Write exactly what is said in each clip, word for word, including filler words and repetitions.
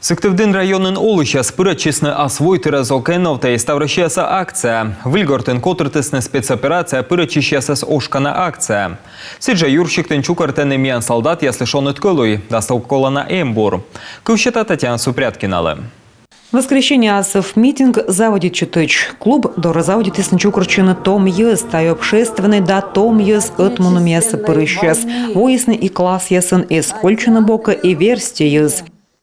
Сыктывдін районын олысьяс пырӧдчисны «Ас вой тырӧс ог эновтӧй» ставроссияса акцияӧ. Выльгортын котыртісны спецоперацияӧ пырӧдчысьясӧс ошкана акцияӧ. Сідзжӧ юрсиктын чукӧртӧны миян салдатъяслы шоныд кӧлуй, да став колана эмбур. Кыв сета Татьяна Супряткиналы. Воскресенье асыв митинг заводитчытӧдз клуб дорӧ заводитісны чукӧртчыны том йӧз, тайӧ общественнӧй да том йӧз ӧтмунӧмъясӧ пырысьяс. Воисны и классъясын эз кольччыны бокӧ, и верстьӧяс.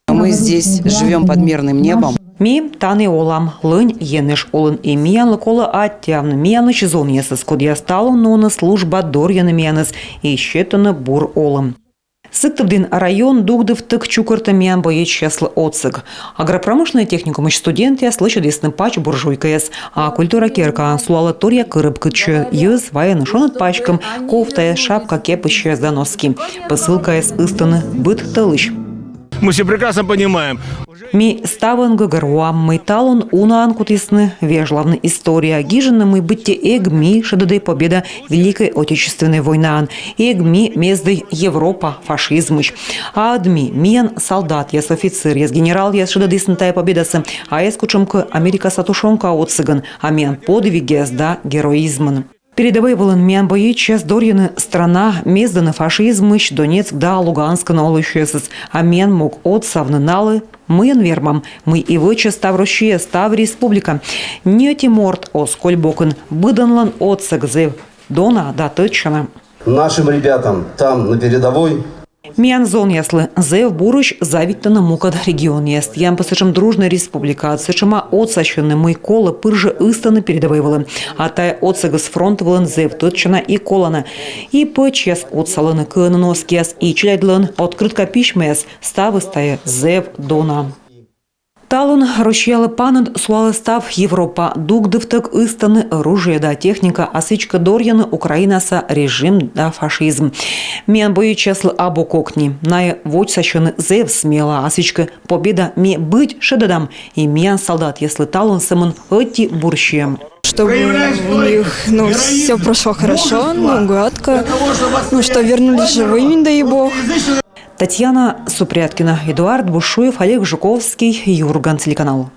Мы здесь живём под мирным небом. Ми тані олам лӧнь енэж улын, и миянлы колӧ аттьӧавны миянлысь зонъясӧс, кодъяс талун нуӧны служба, дорйӧны миянӧс и сетӧны бур олӧм. Сыктывдін район дугдывтӧг чукӧртӧ миян боечьяслы отсӧг. Агропромышленнӧй техникумысь студентъяс лӧсьӧдісны пач буржуйкаяс, а культура керкаын сулалӧ торъя кӧрӧб кытчӧ йӧз вайӧны шоныд паськӧм, кофтаяс, шапка, кепысьяс да носки. Посылкаяс ыстӧны быд тӧлысь. Мы все прекрасно понимаем. Ми ставӧн гӧгӧрвоам, мый талун унаӧн кутісны вежлавны история, гижны, мый быттьӧ эг ми шедӧдӧй победа Великӧй Отечественнӧй войнаын, эг ми мездӧй Европа фашизмысь. А ӧд ми, миян салдатъяс, офицеръяс, генералъяс шедӧдісны тайӧ победасӧ аяс кутшӧмкӧ Америкаса тушёнка отсӧгӧн, а миян подвигъяс да героизмӧн. Передӧвӧй вылын миян боечьяс дорйӧны страна, мездӧны фашизмысь Донецк да Луганскын олысьясӧс, а миян мог отсавны налы, мыйӧн вермам, мый и вӧчӧ став Россия, став республика. Ни ӧти морт оз коль бокын, быдӧнлӧн отсӧг зэв дона да тӧдчана. Нашим ребятам там, на передовой, Миян зонъяслы зэв бурысь завидьтӧны мукӧд регионъяс. Тіян пӧ сэтшӧм дружнӧй республика, сэтшӧма отсасьӧны, мый колӧ пыр жӧ ыстыны передӧвӧй вылӧ. А тайӧ отсӧгыс фронт вылын зэв тӧдчана и колана. И пӧчьяс отсалӧны кыӧны носкияс, и челядьлӧн открытка, письмӧяс, ставыс тайӧ зэв дона. Талун Россиялы паныд сулалӧ став Европа. Дугдывтӧг ыстӧны оружие да техника, а сідзкӧ дорйӧны Украинаса режим да фашизм. Миян боечьяслы абу кокни. Найӧ водзсасьӧны зэв смела, а сідзкӧ победа ми быть шедӧдам, и миян салдатъяслы талун сӧмын ӧти бур сиӧм. Чтобы у них, ну, все прошло хорошо, ну, гладко, ну, что вернулись живыми, дай бог. Татьяна Супряткина, Эдуард Бушуев, Олег Жуковский, Юрган телеканал.